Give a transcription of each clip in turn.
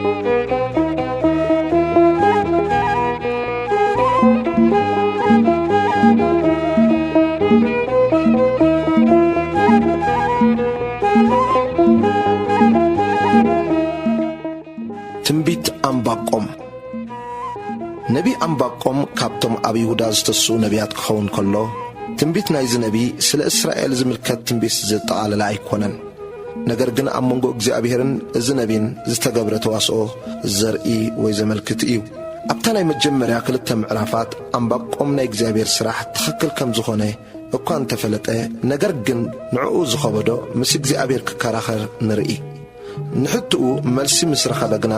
ትንቢት ኣንባቆም። ነቢ ኣንባቆም ካብቶም ኣብ ይሁዳ ዝተስኡ ነቢያት ክኸውን ከሎ፣ ትንቢት ናይዚ ነቢ ስለ እስራኤል ዝምልከት ትንቢት ዘጠቓለለ ኣይኮነን። ነገር ግን ኣብ መንጎ እግዚኣብሔርን እዚ ነቢን ዝተገብረ ተዋስኦ ዘርኢ ወይ ዘመልክት እዩ። ኣብታ ናይ መጀመርያ ክልተ ምዕራፋት ኣንባቆም ናይ እግዚኣብሔር ስራሕ ትኽክል ከም ዝኾነ እኳ እንተፈለጠ፣ ነገር ግን ንዕኡ ዝኸበዶ ምስ እግዚኣብሔር ክከራኸር ንርኢ። ንሕትኡ መልሲ ምስ ረኸበ ግና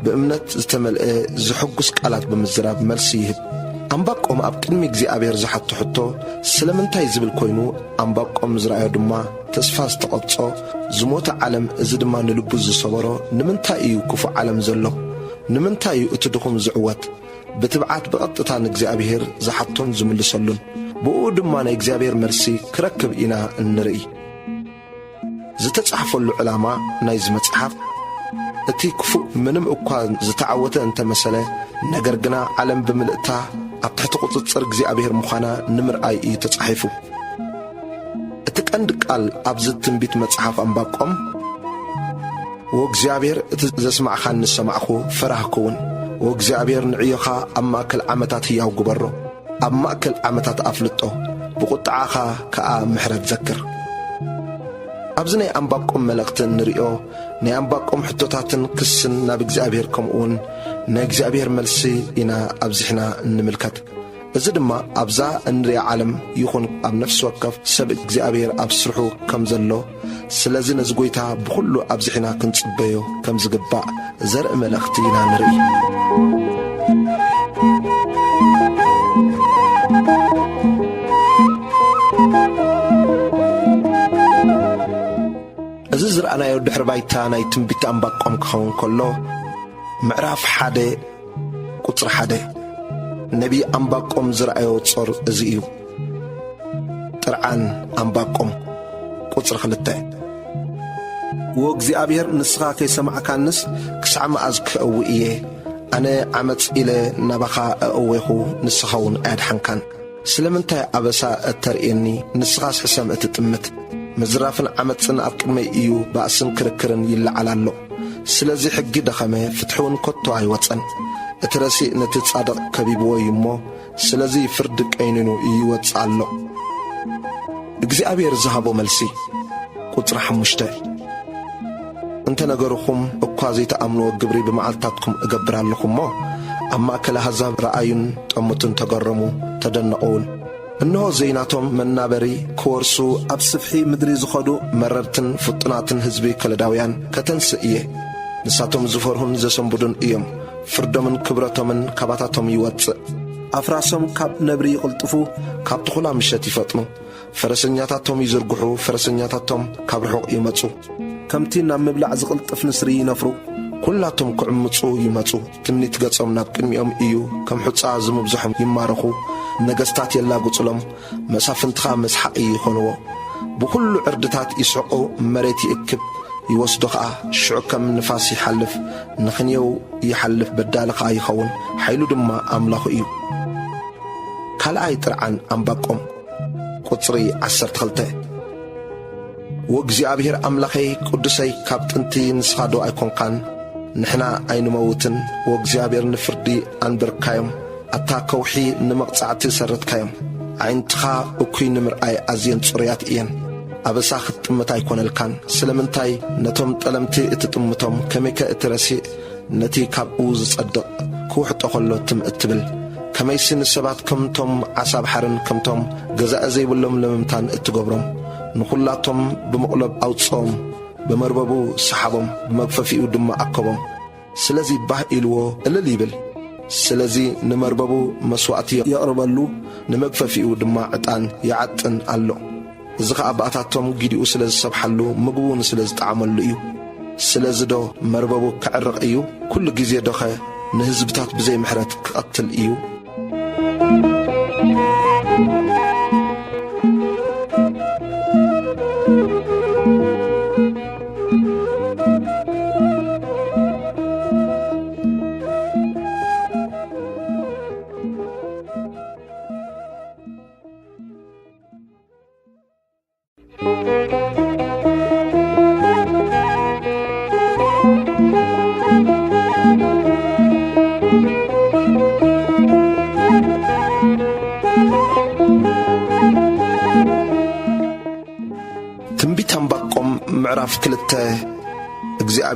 ብእምነት ዝተመልአ ዘሐጉስ ቃላት ብምዝራብ መልሲ ይህብ። ኣንባቆም ኣብ ቅድሚ እግዚኣብሔር ዝሓቶ ሕቶ ስለምንታይ ዝብል ኮይኑ፣ ኣንባቆም ዝረኣዮ ድማ ተስፋ ዝተቐጾ ዝሞተ ዓለም፣ እዚ ድማ ንልቡ ዝሰበሮ ንምንታይ እዩ ክፉእ ዓለም ዘሎ? ንምንታይ እዩ እቲ ድኹም ዝዕወት? ብትብዓት ብቐጥታ ንእግዚኣብሔር ዝሓቶን ዝምልሰሉን፣ ብእኡ ድማ ናይ እግዚኣብሔር መልሲ ክረክብ ኢና እንርኢ። ዝተጻሕፈሉ ዕላማ ናይዚ መጽሓፍ፣ እቲ ክፉእ ምንም እኳ ዝተዓወተ እንተመሰለ፣ ነገር ግና ዓለም ብምልእታ ኣብ ትሕቲ ቁጽጽር እግዚኣብሔር ምዃና ንምርኣይ እዩ ተጻሒፉ። እቲ ቀንዲ ቃል ኣብዚ ትንቢት መጽሓፍ ኣንባቆም፣ "ወእግዚኣብሔር እቲ ዘስማዕኻኒ ሰማዕኹ፣ ፈራህ ክውን። ወእግዚኣብሔር ንዕዮኻ ኣብ ማእከል ዓመታት ህያው ግበሮ፣ ኣብ ማእከል ዓመታት ኣፍልጦ፣ ብቑጥዓኻ ከኣ ምሕረት ዘክር።" ኣብዚ ናይ ኣንባቆም መልእኽቲ እንርእዮ ናይ ኣንባቆም ሕቶታትን ክስን ናብ እግዚኣብሔር፣ ከምኡውን ናይ እግዚኣብሔር መልሲ ኢና ኣብዚሕና እንምልከት። እዚ ድማ ኣብዛ እንሪኣ ዓለም ይኹን ኣብ ነፍሲ ወከፍ ሰብ እግዚኣብሔር ኣብ ስርሑ ከም ዘሎ፣ ስለዚ ነዚ ጐይታ ብኹሉ ኣብዚሕና ክንጽበዮ ከም ዝግባእ ዘርኢ መልእኽቲ ኢና ንርኢ። እዚ ዝረኣናዮ ድሕሪ ባይታ ናይ ትንቢት ኣንባቆም ክኸውን ከሎ፣ ምዕራፍ ሓደ ቁጽሪ ሓደ፣ ነቢ ኣንባቆም ዝረኣዮ ጾር እዚ እዩ። ጥርዓን ኣንባቆም። ቁጽሪ ክልተ፣ "ወእግዚኣብሔር ንስኻ ከይሰማዕካንስ ክሳዕ መኣዝ ክእዊ እየ? ኣነ ዓመጽ ኢለ ናባኻ ኣእዌኹ፣ ንስኻ እውን ኣያድሓንካን። ስለምንታይ ኣበሳ እተርእየኒ? ንስኻስ ሕሰም እትጥምት። ምዝራፍን ዓመጽን ኣብ ቅድመይ እዩ፣ ባእስን ክርክርን ይለዓል ኣሎ። ስለዚ ሕጊ ደኸመ፣ ፍትሒ እውን ከቶ ኣይወጸን። እቲ ረሲእ ነቲ ጻድቕ ከቢብዎ እዩ እሞ፣ ስለዚ ፍርዲ ቀይኒኑ ይወጽእ ኣሎ።" እግዚኣብሔር ዝሃቦ መልሲ። ቁጽሪ ሓሙሽተ፣ "እንተ ነገርኹም እኳ ዘይተኣምንዎ ግብሪ ብመዓልታትኩም እገብር ኣለኹ እሞ፣ ኣብ ማእከል ኣህዛብ ረኣዩን ጠምቱን፣ ተገረሙ፣ ተደነቑ እውን። እንሆ ዘይናቶም መናበሪ ክወርሱ ኣብ ስፍሒ ምድሪ ዝኸዱ መረርትን ፍጡናትን ህዝቢ ከለዳውያን ከተንስእ እየ። ንሳቶም ዝፈርሁን ዘሰንብዱን እዮም። ፍርዶምን ክብረቶምን ካባታቶም ይወጽእ። ኣፍራሶም ካብ ነብሪ ይቕልጥፉ፣ ካብ ተኹላ ምሸት ይፈጥኑ። ፈረሰኛታቶም ይዝርግሑ፣ ፈረሰኛታቶም ካብ ርሑቕ ይመጹ። ከምቲ ናብ ምብላዕ ዝቕልጥፍ ንስሪ ይነፍሩ። ኩላቶም ክዕምጹ ይመጹ። ትምኒት ገጾም ናብ ቅድሚኦም እዩ። ከም ሑጻ ዝምብዝሖም ይማረኹ። ነገስታት የላግጹሎም። መሳፍንትኻ መስሓቒ ይኾንዎ። ብኹሉ ዕርድታት ይስሕቑ። መሬት ይእክብ፣ ይወስዶ ኸኣ። ሽዑ ከም ንፋስ ይሓልፍ፣ ንኽንየው ይሓልፍ፣ በዳሊ ኸኣ ይኸውን። ሓይሉ ድማ ኣምላኹ እዩ። ካልኣይ ጥርዓን ኣንባቆም፣ ቁጽሪ ዓሰርተ ክልተ። ወእግዚኣብሔር ኣምላኸይ ቅዱሰይ፣ ካብ ጥንቲ ንስኻ ዶ ኣይኮንካን? ንሕና ኣይንመውትን። ወእግዚኣብሔር ንፍርዲ ኣንበርካዮም፣ ኣታ ከውሒ ንመቕጻዕቲ ሰረትካዮም። ኣዒንትኻ እኩይ ንምርኣይ ኣዝየን ጽሩያት እየን። ኣበሳ ክትጥምት ኣይኮነልካን። ስለምንታይ ነቶም ጠለምቲ እትጥምቶም፣ ከመይከ እቲ ረሲእ ነቲ ካብኡ ዝጸድቕ ክውሕጦ ኸሎ ትም እትብል? ከመይሲ ንሰባት ከምቶም ዓሳ ባሕርን ከምቶም ገዛኢ ዘይብሎም ለመምታን እትገብሮም፣ ንኹላቶም ብመቕለብ ኣውጽኦም፣ ብመርበቡ ሰሓቦም፣ ብመግፈፊኡ ድማ ኣከቦም። ስለዚ ባህ ኢልዎ እልል ይብል። ስለዚ ንመርበቡ መስዋእቲ የቕርበሉ፣ ንመግፈፊኡ ድማ ዕጣን ይዓጥን ኣሎ። እዚ ኸኣ ብኣታቶም ጊዲኡ ስለ ዝሰብሓሉ፣ ምግቡ እውን ስለ ዝጠዓመሉ እዩ። ስለዚ ዶ መርበቡ ከዕርቕ እዩ? ኩሉ ግዜ ዶኸ ንህዝብታት ብዘይ ምሕረት ክቐትል እዩ?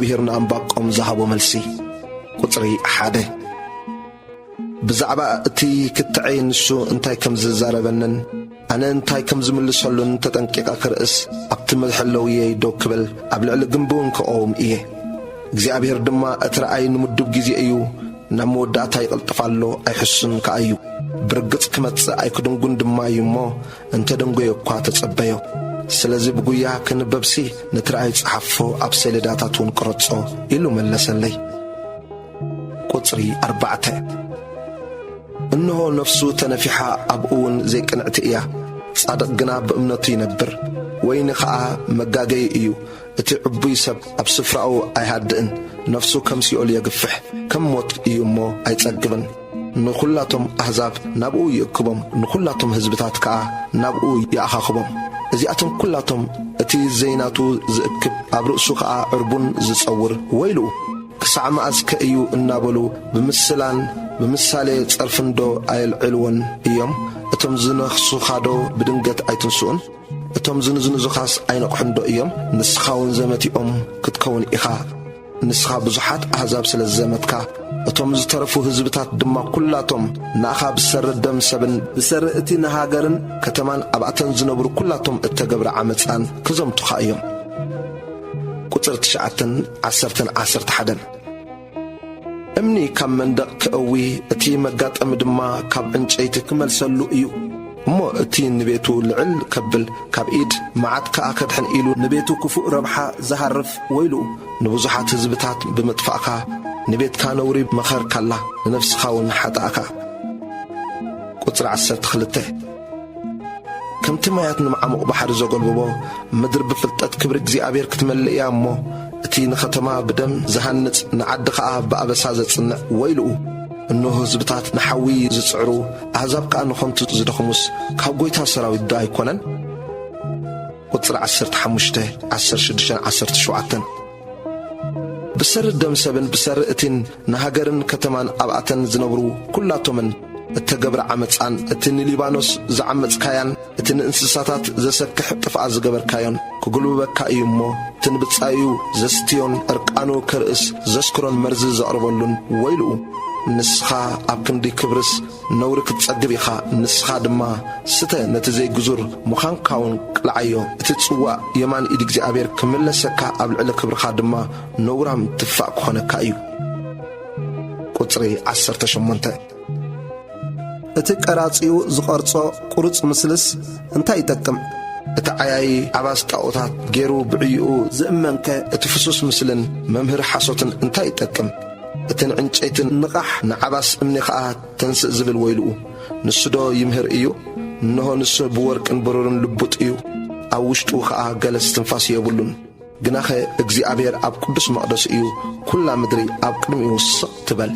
እግዚኣብሔር ንኣንባቆም ዝሃቦ መልሲ። ቁጽሪ ሓደ። ብዛዕባ እቲ ክትዐይ ንሱ እንታይ ከም ዝዛረበንን ኣነ እንታይ ከም ዝምልሰሉን ተጠንቂቐ ክርእስ፣ ኣብቲ መሕለውየይ ደው ክብል፣ ኣብ ልዕሊ ግምቢ እውን ክቐውም እየ። እግዚኣብሔር ድማ፣ እቲ ረኣይ ንምዱብ ግዜ እዩ፣ ናብ መወዳእታ ይቕልጥፍ ኣሎ፣ ኣይሕሱን ከኣ እዩ። ብርግጽ ክመጽእ ኣይክድንጉን ድማ እዩ እሞ፣ እንተ ደንጎዮ እኳ ተጸበዮ። ስለዚ ብጉያ ክንበብሲ፣ ነቲ ረኣይ ጸሓፎ፣ ኣብ ሰሌዳታት እውን ቅረጾ፣ ኢሉ መለሰለይ። ቁጽሪ ኣርባዕተ። እንሆ ነፍሱ ተነፊሓ፣ ኣብኡ እውን ዘይቅንዕቲ እያ። ጻድቕ ግና ብእምነቱ ይነብር። ወይኒ ኸኣ መጋገዪ እዩ። እቲ ዕቡይ ሰብ ኣብ ስፍራኡ ኣይሃድእን። ነፍሱ ከም ሲኦል የግፍሕ፣ ከም ሞት እዩ እሞ ኣይጸግብን። ንኹላቶም ኣህዛብ ናብኡ ይእክቦም፣ ንኹላቶም ህዝብታት ከኣ ናብኡ ይኣኻኽቦም። እዚኣቶም ኩላቶም እቲ ዘይናቱ ዝእክብ፣ ኣብ ርእሱ ኸኣ ዕርቡን ዝጸውር ወይልኡ። ክሳዕ መኣዝከ እዩ እናበሉ ብምስላን ብምሳሌ ጸርፍንዶ ኣየልዕልዎን እዮም? እቶም ዝነኽሱኻዶ ብድንገት ኣይትንስኡን? እቶም ዝንዝንዙኻስ ኣይነቕሑንዶ እዮም? ንስኻ እውን ዘመቲኦም ክትከውን ኢኻ። ንስኻ ብዙሓት ኣህዛብ ስለ ዝዘመትካ፣ እቶም ዝተረፉ ህዝብታት ድማ ኩላቶም ንኣኻ ብሰሪ ደም ሰብን ብሰሪ እቲ ንሃገርን ከተማን ኣብኣተን ዝነብሩ ኩላቶም እተገብረ ዓመጻን ክዘምቱኻ እዮም። ቁጽሪ ትሽዓተን ዓሰርተን ዓሰርተ ሓደን። እምኒ ካብ መንደቕ ክእዊ፣ እቲ መጋጠሚ ድማ ካብ ዕንጨይቲ ክመልሰሉ እዩ። እሞ እቲ ንቤቱ ልዕል ከብል፣ ካብ ኢድ መዓት ከኣ ከድሕን ኢሉ ንቤቱ ክፉእ ረብሓ ዝሃርፍ ወይልኡ። ንብዙሓት ህዝብታት ብምጥፋእካ፣ ንቤትካ ነውሪ መኸርካላ፣ ንነፍስኻ እውን ሓጣእካ። ቁጽሪ ዓሰርተ ክልተ። ከምቲ ማያት ንመዓሙቕ ባሕሪ ዘጎልብቦ፣ ምድሪ ብፍልጠት ክብሪ እግዚኣብሔር ክትመልእ እያ እሞ፣ እቲ ንኸተማ ብደም ዝሃንጽ፣ ንዓዲ ኸኣ ብኣበሳ ዘጽንዕ ወይልኡ። እንሆ ህዝብታት ንሓዊ ዝጽዕሩ፣ ኣህዛብ ከኣ ንኸንቱ ዝደኽሙስ፣ ካብ ጐይታ ሰራዊት ዶ ኣይኮነን? ቁጽሪ ዓሰርተ ሓሙሽተ፣ ዓሰርተ ሽዱሽተን ዓሰርተ ሸውዓተን። ብሰሪ ደም ሰብን ብሰሪ እቲን ንሃገርን ከተማን ኣብኣተን ዝነብሩ ኩላቶምን እተገብረ ዓመጻን፣ እቲ ንሊባኖስ ዝዓመጽካያን፣ እቲ ንእንስሳታት ዘሰክሕ ጥፍኣት ዝገበርካዮን ክጉልብበካ እዩ እሞ፣ እቲ ንብጻዩ ዘስትዮን ዕርቃኑ ከርእስ ዘስክሮን መርዚ ዘቕርበሉን ወይልኡ። ንስኻ ኣብ ክንዲ ክብርስ ነውሪ ክትጸግብ ኢኻ፣ ንስኻ ድማ ስተ፣ ነቲ ዘይግዙር ምዃንካውን ቅልዓዮ። እቲ ጽዋእ የማን ኢድ እግዚኣብሔር ክምለሰካ፣ ኣብ ልዕሊ ክብርኻ ድማ ነውራም ትፋእ ክኾነካ እዩ። ቁጽሪ ዓሰርተ ሸሞንተ። እቲ ቀራጺኡ ዝቐርጾ ቁሩጽ ምስልስ እንታይ ይጠቅም? እቲ ዓያዪ ዓባስ ጣኦታት ገይሩ ብዕይኡ ዝእመንከ፣ እቲ ፍሱስ ምስልን መምህር ሓሶትን እንታይ ይጠቅም? እቲ ንዕንጨይትን ንቓሕ ንዓባስ እምኒ ኸኣ ተንስእ ዝብል ወይልኡ። ንሱ ዶ ይምህር እዩ? እንሆ ንሱ ብወርቅን ብሩርን ልቡጥ እዩ፣ ኣብ ውሽጡ ኸኣ ገለ እስትንፋስ የብሉን። ግናኸ እግዚኣብሔር ኣብ ቅዱስ መቕደሱ እዩ፣ ኵላ ምድሪ ኣብ ቅድሚኡ ስቕ ትበል።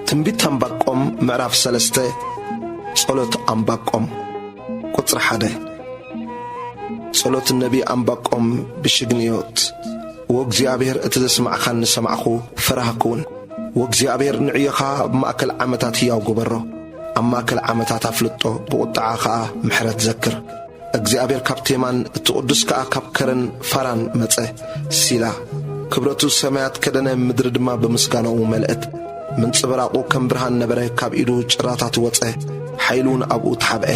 ትንቢት ኣንባቆም ምዕራፍ ሰለስተ። ጸሎት ኣንባቆም። ቁጽሪ ሓደ። ጸሎት ነቢ ኣንባቆም ብሽግንዮት። ወእግዚኣብሔር፣ እቲ ዘስማዕካኒ ሰማዕኹ፣ ፈራህኩውን። ወእግዚኣብሔር፣ ንዕዮኻ ኣብ ማእከል ዓመታት ህያው ግበሮ፣ ኣብ ማእከል ዓመታት ኣፍልጦ፣ ብቑጥዓ ኸኣ ምሕረት ዘክር። እግዚኣብሔር ካብ ቴማን፣ እቲ ቅዱስ ከኣ ካብ ከረን ፋራን መጸ። ሲላ። ክብረቱ ሰማያት ከደነ፣ ምድሪ ድማ ብምስጋናኡ መልአት። ምንጽብራቑ ከም ብርሃን ነበረ፣ ካብ ኢዱ ጭራታት ወጸ፣ ሓይሉ እውን ኣብኡ ተሓብአ።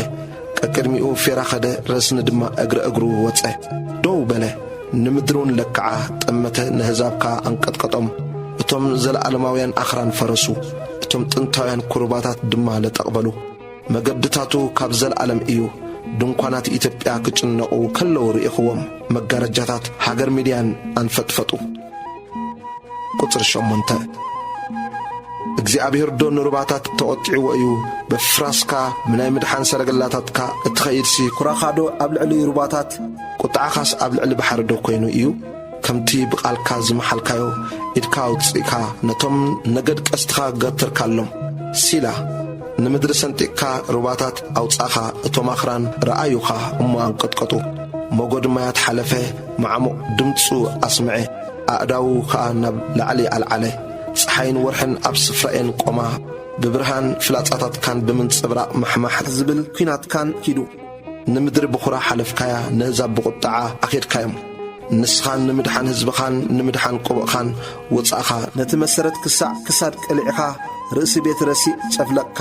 ቀቅድሚኡ ፌራ ኸደ፣ ረስኒ ድማ እግረ እግሩ ወጸ። ደው በለ፣ ንምድሪ እውን ለክዓ፣ ጠመተ፣ ነህዛብ ከኣ ኣንቀጥቀጦም። እቶም ዘለኣለማውያን ኣኽራን ፈረሱ፣ እቶም ጥንታውያን ኩርባታት ድማ ለጠቕ በሉ። መገድታቱ ካብ ዘለኣለም እዩ። ድንኳናት ኢትዮጵያ ክጭነቑ ከለዉ ርኢኽዎም፣ መጋረጃታት ሃገር ሚድያን ኣንፈጥፈጡ። ቁጽሪ ሸሞንተ። እግዚኣብሔር ዶ ንሩባታት ተቖጢዕዎ እዩ? በፍራስካ ብናይ ምድሓን ሰረገላታትካ እትኸይድሲ፣ ኩራኻዶ ኣብ ልዕሊ ሩባታት? ቁጥዓኻስ ኣብ ልዕሊ ባሕሪ ዶ ኮይኑ እዩ? ከምቲ ብቓልካ ዝመሓልካዮ፣ ኢድካ ኣውጺእካ ነቶም ነገድ ቀስትኻ ገተርካሎም። ሲላ። ንምድሪ ሰንጢቕካ ሩባታት ኣውጻእኻ፣ እቶም ኣኽራን ረኣዩኻ እሞ ኣንቀጥቀጡ። ሞገድ ማያት ሓለፈ፣ ማዕሙቕ ድምጹ ኣስምዐ፣ ኣእዳዉ ኸኣ ናብ ላዕሊ ኣልዓለ። ጸሓይን ወርሕን ኣብ ስፍራኤን ቆማ፣ ብብርሃን ፍላጻታትካን ብምንጽብራቕ ማሕማሕ ዝብል ኲናትካን ኪዱ። ንምድሪ ብኹራ ሓለፍካያ፣ ነህዛብ ብቑጥዓ ኣኼድካዮም። ንስኻን ንምድሓን ህዝብኻን ንምድሓን ቆቦቕኻን ወጻእኻ። ነቲ መሰረት ክሳዕ ክሳድ ቀሊዕኻ፣ ርእሲ ቤት ረሲእ ጨፍለቕካ።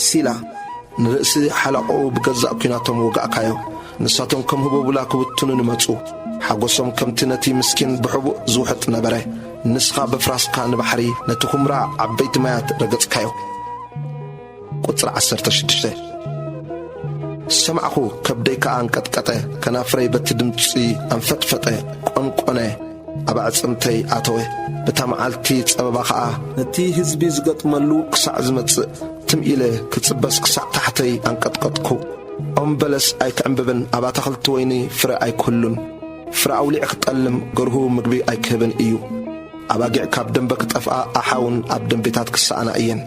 ሲላ። ንርእሲ ሓለቓኡ ብገዛእ ኲናቶም ወጋእካዮ። ንሳቶም ከም ህቦቡላ ክብትኑ ንመጹ። ሓጎሶም ከምቲ ነቲ ምስኪን ብሕቡእ ዝውሕጥ ነበረ። ንስኻ በፍራስካ ንባሕሪ፣ ነቲ ኹምራ ዓበይቲ ማያት ረገጽካዮ። ቁጽሪ ዓሰርተ ሽዱሽተ። ሰማዕኹ፣ ከብደይ ከኣ ኣንቀጥቀጠ፣ ከናፍረይ በቲ ድምጺ ኣንፈጥፈጠ፣ ቆንቆነ፣ ኣብ ኣዕጽምተይ ኣተወ። በታ መዓልቲ ጸበባ ኸኣ ነቲ ህዝቢ ዝገጥመሉ ክሳዕ ዝመጽእ፣ ትም ኢለ ክጽበስ ክሳዕ ታሕተይ ኣንቀጥቀጥኩ። ኦም በለስ ኣይክዕምብብን፣ ኣብ ኣታኽልቲ ወይኒ ፍረ ኣይክህሉን። ፍረ ኣውሊዕ ክጠልም፣ ገርሁ ምግቢ ኣይክህብን እዩ። ኣባጊዕ ካብ ደንበ ክጠፍኣ፣ ኣሓውን ኣብ ደንቤታት ክሰኣና እየን።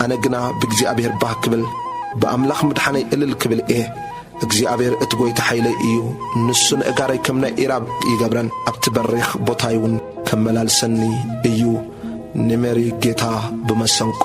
ኣነ ግና ብእግዚኣብሔር ባህ ክብል፣ ብኣምላኽ ምድሓነይ እልል ክብል እየ። እግዚኣብሔር እቲ ጐይታ ሓይለይ እዩ። ንሱ ነእጋረይ ከም ናይ ኢራብ ይገብረን፣ ኣብቲ በሪኽ ቦታይ እውን ከመላልሰኒ እዩ። ንሜሪ ጌታ ብመሰንቆ።